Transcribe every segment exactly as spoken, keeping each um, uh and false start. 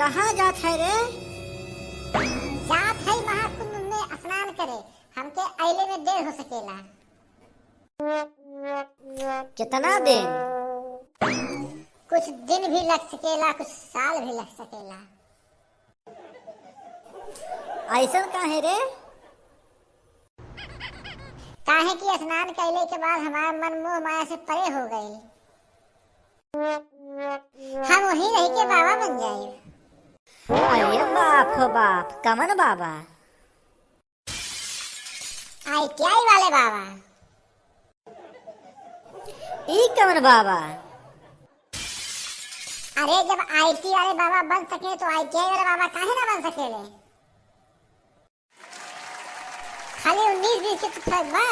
कहाँ जात है रे? जात है महाकुंभ में स्नान करे, हमके अइले में देर हो सकेला। कितना दिन? कुछ दिन भी लग सकेला, कुछ साल भी लग सकेला। ऐसन काहे रे? काहे कि स्नान कइले के बाद हमार मन मोह माया से परे हो गइल। हम वहीं रह के बाबा बन जाए। अरे बाप हो बाप, कमन बाबा? आईटीआई वाले बाबा। ई कमन बाबा? अरे, जब आईटी वाले बाबा बन सके तो आईटीआई वाले बाबा काहे ना बन सकेले? खाली उन्नीस बीस के तो फर्क बा।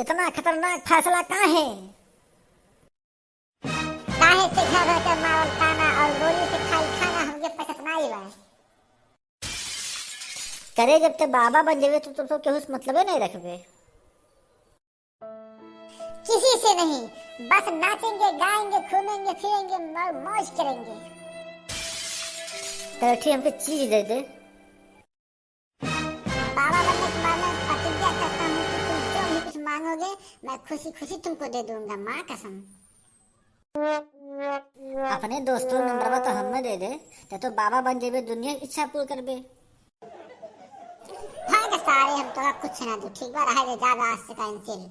इतना खतरनाक फैसला काहे? काहे से घर घर के मारल ताना और गोली से खाइल खाना हमके पसंद नाई बा। करे जब ते बाबा बन जेबे तो तुम सब केहू से मतलबे नहीं रखबे। किसी से नहीं, बस नाचेंगे, गाएंगे, घूमेंगे, फिरेंगे, मौ-, मौज करेंगे। तो ठीक हमके चीज दे दे। बाबा बनने के बाद मैं प्रतिज्ञा करता हूँ कि तुम जो भी कुछ मांगोगे, मैं खुशी खुशी तुमको दे दूंगा, माँ कसम। अपने दोस्तों नंबरवा तो हमें दे दे, ते तो बाबा बन जेबे, दुनिया की इच्छा पूरी करबे। भाग सारे, हम तोरा कुछ ना दू, ठीक बा, रहे दे, जा, जा, आज से cancel।